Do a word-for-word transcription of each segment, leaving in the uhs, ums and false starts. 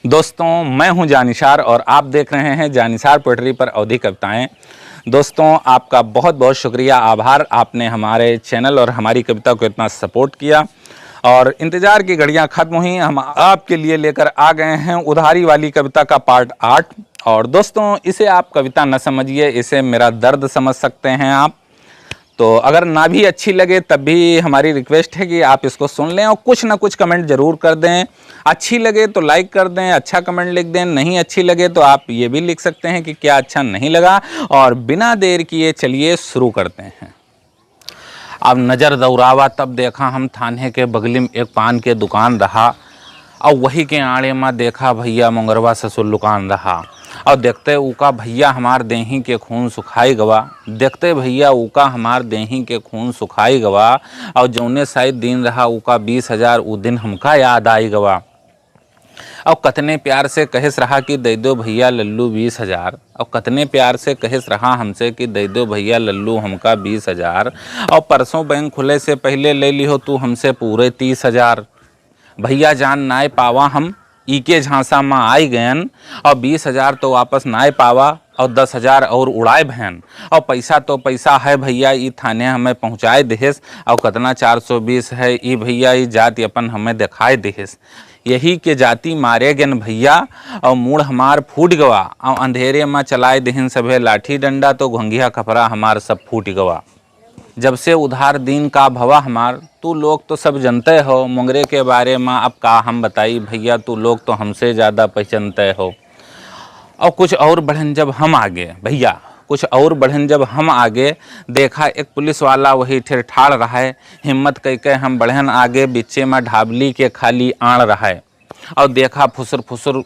दोस्तों, मैं हूं जानिसार और आप देख रहे हैं जानिसार पोएट्री पर अवधी कविताएं। दोस्तों, आपका बहुत बहुत शुक्रिया, आभार, आपने हमारे चैनल और हमारी कविता को इतना सपोर्ट किया। और इंतजार की घड़ियां खत्म हुई, हम आपके लिए लेकर आ गए हैं उधारी वाली कविता का पार्ट आठ। और दोस्तों, इसे आप कविता न समझिए, इसे मेरा दर्द समझ सकते हैं आप। तो अगर ना भी अच्छी लगे तब भी हमारी रिक्वेस्ट है कि आप इसको सुन लें और कुछ ना कुछ कमेंट जरूर कर दें। अच्छी लगे तो लाइक कर दें, अच्छा कमेंट लिख दें, नहीं अच्छी लगे तो आप ये भी लिख सकते हैं कि क्या अच्छा नहीं लगा। और बिना देर किए चलिए शुरू करते हैं। अब नजर दौड़ावा तब देखा हम थाने के बगली में एक पान के दुकान रहा। और वही के आड़े मा देखा भइया मोंगरवा ससुर लुकान रहा। और देखते उका भइया हमार देही के खून सुखाई गवा। देखते भइया उका हमार देही के खून सुखाई गवा। और जौने साइत दिन रहा उका बीस हजार उ दिन हमका याद आई गवा। और कतने प्यार से कहेस रहा कि दे दो भइया लल्लू बीस हजार। और कतने प्यार से कहेस रहा हमसे कि दे दो भइया लल्लू हमका बीस हजार। और परसों बैंक खुले से पहिले ले लिहो तू हमसे पूरे तीस हजार। भइया जान नाय पावा हम, ई के झांसा मा आई गयन। और बीस हजार तो वापस नाय पावा और दस हजार और उड़ाए भयन। और पैसा तो पैसा है भइया, ई थाने हमें पहुँचाए देहेस। और कतना चार सौ बीस है ई भइया, ई जाति अपन हमें देखाए देहेस। यही के जाति मारे गयन भइया, और मूड़ हमार फूट गवा। और अंधेरे मा चलाए देहिन सभे लाठी डंडा, तो घोंघिया खपरा हमार सब फूट गवा। जब से उधार दीन का भवा हमार, तू लोग तो सब जनते हो, मोंगरे के बारे मा अब का हम बताई भइया, तू लोग तो हमसे ज्यादा पहचानते हो। और कुछ और बढ़न जब हम आगे भइया, कुछ और बढ़न जब हम आगे, देखा एक पुलिस वाला वही ठेर ठाड़ रहा है। हिम्मत कइके हम बढ़न आगे, बिच्चे मा ढाबली के खाली आड़ रहा है। और देखा फुसुर फुसुर,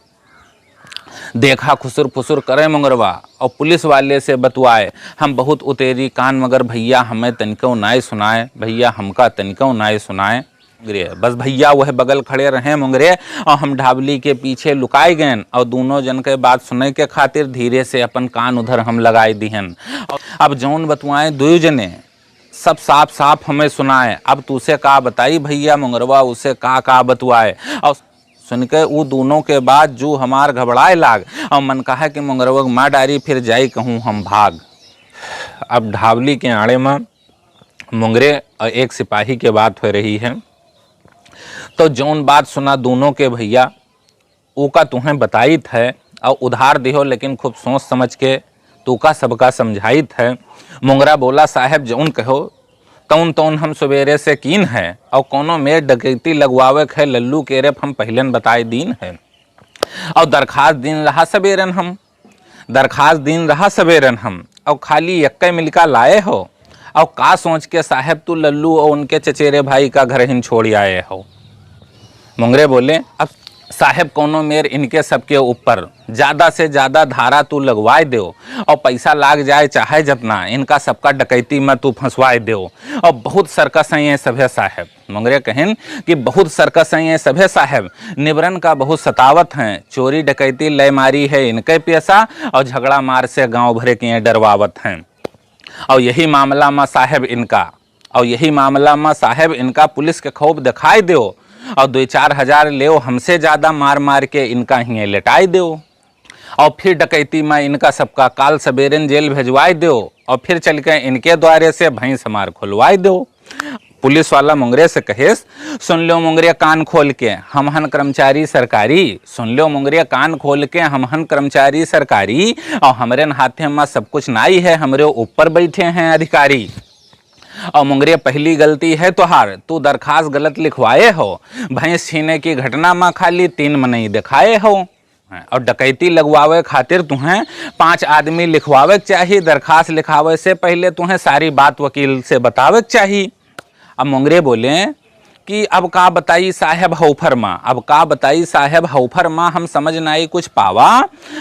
देखा खुसुर फुसुर करे मोंगरवा और पुलिस वाले से बतुआए। हम बहुत उतेरी कान मगर भइया हमें तनिको नाय सुनाए, भइया हमका तनिको नाय सुनाए। मोंगरे, बस भइया वह बगल खड़े रहे मोंगरे, और हम ढाबली के पीछे लुकाए गयन और दोनों जन के बात सुने के खातिर धीरे से अपन कान उधर हम लगाए दिहन। अब जौन बतुआए दुई जने, सब साफ साफ हमें सुनाए। अब तुसे का बताई भइया मोंगरवा उसे का का बतुआए। और सुनके उ दोनों के बात जू हमार घबराए लाग। और मन कहा कि मोंगरवा के मार डारी, फिर जाई कहूँ हम भाग। अब ढाबली के आड़े मा मोंगरे और एक सिपाही के बात हो रही है। तो जौन बात सुना दोनों के भइया, ओका तुहें बताइत है और उधार दिहो, लेकिन खूब सोच समझ के तू का सबका समझाइत है। मोंगरा बोला, साहेब जौन कहो तौन तौन हम सवेरे से कीन है, और कोनो मेर डकैती लगवावे के है लल्लू के रेप हम पहिलन बताए दीन है। और दरखास्त दीन रहा सवेरन हम, दरखास्त दीन रहा सवेरन हम, और खाली यक्के मिलका लाए हो। और का सोच के साहेब तू लल्लू और उनके चचेरे भाई का घर हिन छोड़ आए हो? मोंगरे बोले, अब साहेब कोनो मेर इनके सबके ऊपर ज्यादा से ज्यादा धारा तू लगवाए दो, और पैसा लाग जाए चाहे जतना, इनका सबका डकैती में तू फंसवाए दो। और बहुत सर्कस हैं ये सभे साहेब। मोंगरे कहिन कि बहुत सर्कस हैं ये सभे साहेब, निबरन का बहुत सतावत हैं, चोरी डकैती लय मारी है इनके पेशा, और झगड़ा मार से गांव भरे के ये डरवावत हैं। और यही मामला मा साहेब इनका, और यही मामला मा साहेब इनका पुलिस के खौफ दिखाई दो, और दो चार हजार लेओ, हमसे ज्यादा मार मार के इनका हिये लेटाई दो। और फिर डकैती मा इनका सबका काल सबेरन जेल भेजवाई दो, और फिर चल के इनके द्वारे से भैंस हमार खुलवाई दो। पुलिस वाला मोंगरे से कहेस, सुन लो मोंगरे कान खोल के, हम हन कर्मचारी सरकारी। सुन लो मोंगरे कान खोल के, हम हन कर्मचारी सरकारी, और हमरे हाथे मा सब कुछ नाई है, हमरे ऊपर बैठे हैं अधिकारी। और मोंगरे पहली गलती है तोहार, तू दरखास्त गलत लिखवाए हो। भैंस छीने की घटना मा खाली तीन मनई दिखाए हो। और डकैती लगवावे खातिर तुहें पांच आदमी लिखवावे के चाही, दरखास्त लिखावे से पहले तुहें सारी बात वकील से बतावे के चाही। अब मोंगरे बोले कि अब का बताई साहेब हौफर मा, अब का बताई साहेब हौफर मा, हम समझ नाई कुछ पावा।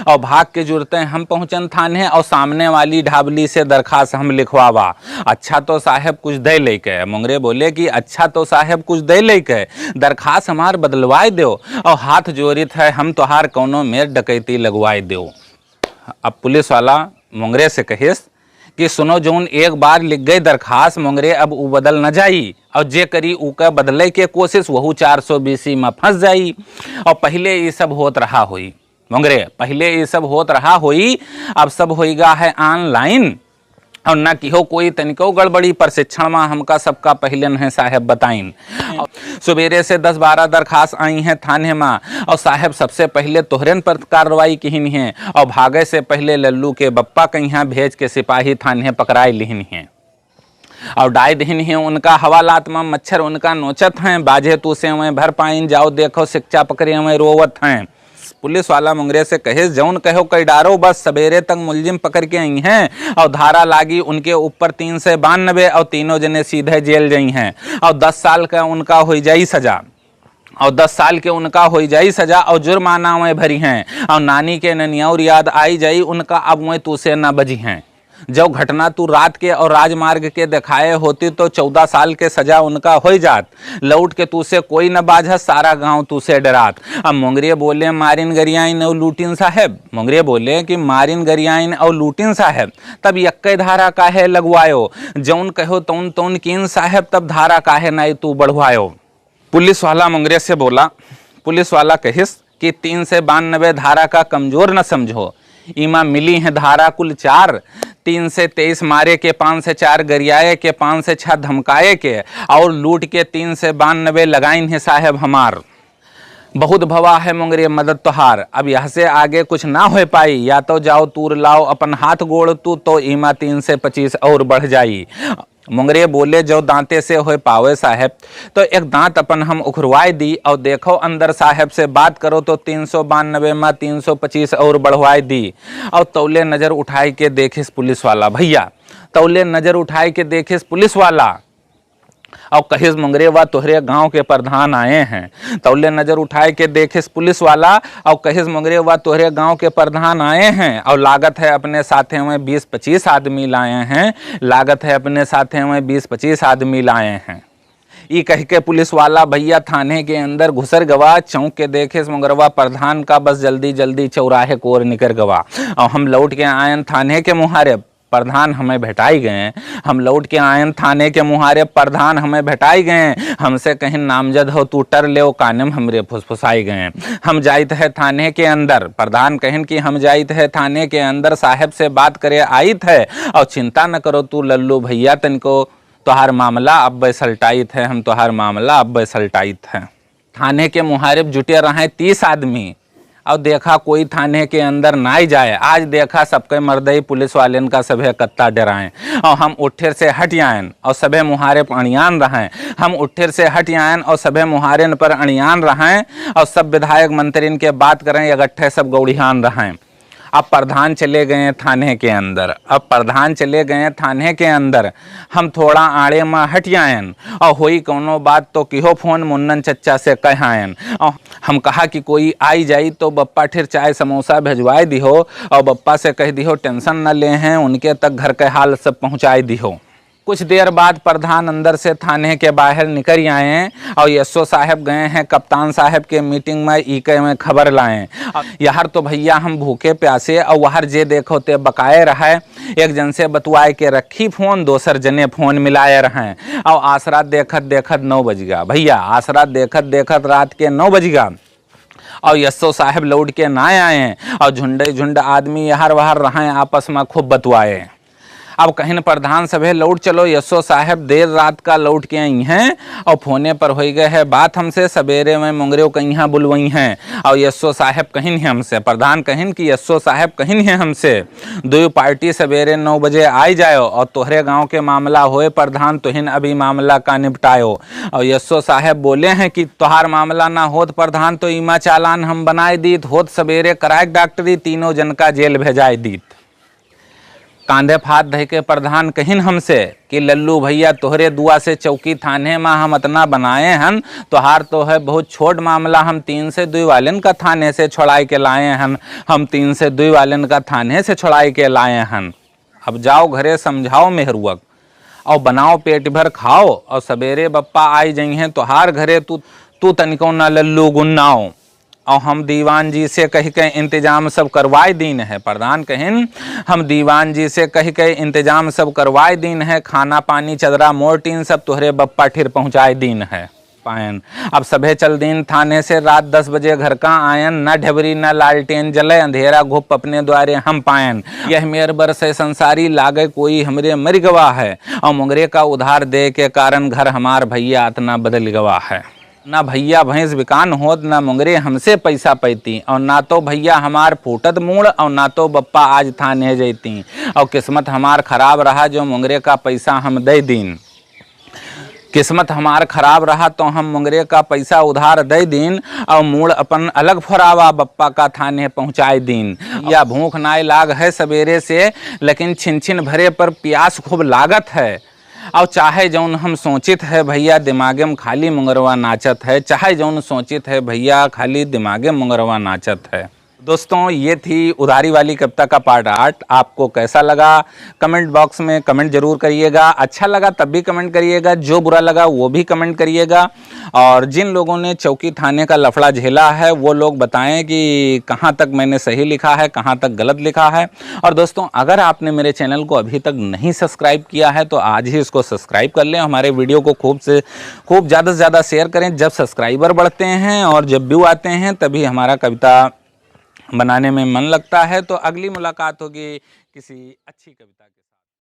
और भाग के जुरते हम पहुँचन थाने और सामने वाली ढाबली से दरखास्त हम लिखवावा। अच्छा तो साहेब कुछ दे लेके, मोंगरे बोले कि अच्छा तो साहेब कुछ दे लेके दरखास्त हमार बदलवाए दो, और हाथ जोरित है हम तोहार कौनो मेर डकैती लगवाए दो। अब पुलिस वाला मोंगरे से कहिस कि सुनो, जौन एक बार लिख गए दरखास्त मोंगरे, अब उ बदल न जाई, और जे करी उ का बदले के कोशिश, वहू चार सौ बीसी में फंस जाई। और पहले ये सब होत रहा होई मोंगरे, पहले ये सब होत रहा होई, अब सब होइगा है online। और ना किहो कोई तनिको गड़बड़ी, प्रशिक्षण में हमका सबका पहले न है साहेब बताइन। और सुबेरे से दस बारह दरखास्त आई हैं थाने में, और साहेब सबसे पहले तोहरेन पर कार्रवाई किहिन हैं, और भागे से पहले लल्लू के बप्पा कहिया भेज के सिपाही थाने पकड़ाए लिहिन हैं। और डाय दिहिन हैं उनका हवालात में, मच्छर उनका नोचत हैं, बाझे तू से वह भर पाइन, जाओ देखो शिक्षा पकड़े वह रोवत हैं। पुलिस वाला मोंगरे से कहे, जौन कहो कई डारो, बस सवेरे तक मुलजिम पकड़ के आई हैं और धारा लागी उनके ऊपर तीन सौ बानबे और तीनों जने सीधे जेल जई हैं और दस साल का उनका होई जाई सजा। और दस साल के उनका होई जाई सजा और जुर्माना वह भरी हैं और नानी के ननियौर याद आई जाई उनका, अब वह तू से न बजी हैं। जब घटना तू रात के और राजमार्ग के देखाए होती तो चौदह साल के सजा उनका होई जात। लौट के तू से कोई न बाझत, सारा गांव तू से डरात। अब मोंगरे बोले, मारिन गरियाइन और लूटिन साहेब। मोंगरे बोले कि मारिन गरियाइन और लूटिन साहेब, तब यक्के धारा काहे लगवायो? जौन कहो तौन तौन कीन साहेब, तब धारा काहे नाई तू बढ़वायो? पुलिस वाला मोंगरे से बोला। पुलिस वाला कहिस कि तीन सौ बानबे धारा का कमजोर न समझो, इमा मिली हैं धारा कुल चार। तीन सौ तेईस मारे के, पाँच सौ चार गरियाए के, पाँच सौ छह धमकाए के और लूट के तीन सौ बानबे लगाइन है साहेब हमार। बहुत भवा है मोंगरे मदद तोहार, अब यह से आगे कुछ ना हो पाई, या तो जाओ तूर लाओ अपन हाथ गोड़ तू, तो इमा तीन सौ पच्चीस और बढ़ जाई। मोंगरे बोले, जो दांते से होए पावे साहेब, तो एक दांत अपन हम उखरवाए दी और देखो अंदर साहेब से बात करो तो तीन सौ बानबे मा तीन सौ पच्चीस और बढ़वाए दी। और तौले नजर उठाए के देखिस पुलिस वाला भैया, तौले नजर उठाए के देखिस पुलिस वाला और कहिस, मोंगरे, वा तोहरे गांव के प्रधान आए हैं। तौले नजर उठाए के देखिस पुलिस वाला और कहिस, मोंगरे, वा तोहरे गांव के प्रधान आए हैं और लागत है अपने साथे में बीस पच्चीस आदमी लाए हैं, लागत है अपने साथे में बीस पच्चीस आदमी लाए हैं। ई कह के पुलिस वाला भैया थाने के अंदर घुसर गवा। चौंक के देखिस मोंगरवा प्रधान का, बस जल्दी जल्दी चौराहे को ओर निकर गवा। और हम लौट के आयन थाने के मुहारे, प्रधान हमें भेटाई गए। हम लौट के आयन थाने के मुहारे, प्रधान हमें भेटाई गए। हमसे कहिन, नामजद हो तू टर ले, ओ काने में हमरे फुसफुसाई गए। हम जाइत है थाने के अंदर, प्रधान कहिन कि हम जाइत है थाने के अंदर, साहेब से बात करे आइत है, और चिंता न करो तू लल्लू भैया, तनिको तोहार मामला अब सलटाइत है, हम तोहार मामला अब सलटाइत है। थाने के मुहारिब जुटे रहे तीस आदमी, और देखा कोई थाने के अंदर नाई जाए। आज देखा सबके मर्दई पुलिस वालेन का सभे कत्ता डराएं, और हम उठेर से हट आयन और सभे मुहारे पर अणियान रहें। हम उठेर से हट आयन और सभे मुहारेन पर अणियान रहें, और सब विधायक मंत्रिन के बात करें, अगट्ठे सब गौड़ियान रहें। अब प्रधान चले गए थाने के अंदर, अब प्रधान चले गए थाने के अंदर, हम थोड़ा आड़े में हट आयन, और होई कौनो बात तो किहो फोन मुन्नन चच्चा से कह आयन। और हम कहा कि कोई आई जाई तो बप्पा ठेर चाय समोसा भेजवाए दिहो, और बप्पा से कह दिहो टेंशन न ले हैं, उनके तक घर के हाल सब पहुँचाए दिहो। कुछ देर बाद प्रधान अंदर से थाने के बाहर निकल आए और एसओ साहब गए हैं कप्तान साहब के मीटिंग में, ई के में खबर लाए। अब यहर तो भैया हम भूखे प्यासे और वहर जे देखो ते बकाए रहे। एक जन से बतुआए के रखी फोन, दोसर जने फोन मिलाए रहे और आसरा देखत देखत नौ बज गया भैया, आसरा देखत देखत रात के नौ बज गया। और एसओ साहब लौट के ना आए और झुंडे झुंड आदमी यहर वहर रहे, आपस में खूब बतुआए। अब कहिन प्रधान सभे लौट चलो, एसओ साहब देर रात का लौट के आई हैं और फोने पर होई गए है बात हमसे, सवेरे में मोंगरेव के यहाँ बुलवई हैं। और एसओ साहब कहिन है हमसे, प्रधान कहिन कि एसओ साहब कहिन है हमसे, दुई पार्टी सवेरे नौ बजे आई जायो और तोहरे गांव के मामला होए प्रधान, तुहिन अभी मामला का निपटायो। और एसओ साहब बोले हैं कि तोहार मामला ना होत प्रधान तो इमा चालान हम बनाए दीत, होत सवेरे कराए डॉक्टरी, तीनों जन का जेल भेजाए दीत। कांधे फात धइ के प्रधान कहिन हमसे कि लल्लू भैया तोहरे दुआ से चौकी थाने मा हम अतना बनाए हन, तोहार तो है बहुत छोट मामला, हम तीन से दुई वालेन का थाने से छोड़ाए के लाए हन, हम तीन से दुई वालेन का थाने से छोड़ाए के लाए हन। अब जाओ घरे समझाओ मेहरुआ क, और बनाओ पेट भर खाओ, और सवेरे बप्पा आई जइहें तोहार घरे, तू, तू तनिको ना लल्लू गुन्नाओ। और हम दीवान जी से कहि के इंतजाम सब करवाए दीन है, प्रधान कहिन, हम दीवान जी से कहि के इंतजाम सब करवाए दीन है, खाना पानी चदरा मोर टीन सब तोहरे बप्पा ठिर पहुँचाए दीन है। पायन। अब सभे चल दीन थाने से, रात दस बजे घर का आयन, न ढेबरी न लालटेन जले, अंधेरा घुप अपने द्वारे हम पायन। यह मेर बरस है संसारी, लागे कोई हमरे मर गवा है, और मुंगरे का उधार दे के कारण घर हमार भैया अतना बदल गवा है। ना भैया भैंस बिकान होत, ना मुंगरे हमसे पैसा पैती, और ना तो भैया हमार फूटत मूड़, और ना तो बप्पा आज थाने जैती। और किस्मत हमार खराब रहा, जो मुंगरे का पैसा हम दे दीन। किस्मत हमार खराब रहा, तो हम मुंगरे का पैसा उधार दे दीन, और मूड़ अपन अलग फोरावा, बप्पा का थाने पहुँचाए दीन। या भूख नाय लाग है सवेरे से, लेकिन छिन छिन भरे पर प्यास खूब लागत है। और चाहे जौन हम सोचित है भैया, दिमागे में खाली मुंगरवा नाचत है, चाहे जौन सोचित है भैया, खाली दिमागे में मुंगरवा नाचत है। दोस्तों, ये थी उधारी वाली कविता का पार्ट आठ। आपको कैसा लगा, कमेंट बॉक्स में कमेंट जरूर करिएगा। अच्छा लगा तब भी कमेंट करिएगा, जो बुरा लगा वो भी कमेंट करिएगा। और जिन लोगों ने चौकी थाने का लफड़ा झेला है, वो लोग बताएं कि कहाँ तक मैंने सही लिखा है, कहाँ तक गलत लिखा है। और दोस्तों, अगर आपने मेरे चैनल को अभी तक नहीं सब्सक्राइब किया है, तो आज ही इसको सब्सक्राइब कर लें। हमारे वीडियो को खूब से खूब, ज़्यादा से ज़्यादा शेयर करें। जब सब्सक्राइबर बढ़ते हैं और जब व्यू आते हैं, तभी हमारा कविता बनाने में मन लगता है। तो अगली मुलाकात होगी किसी अच्छी कविता के साथ।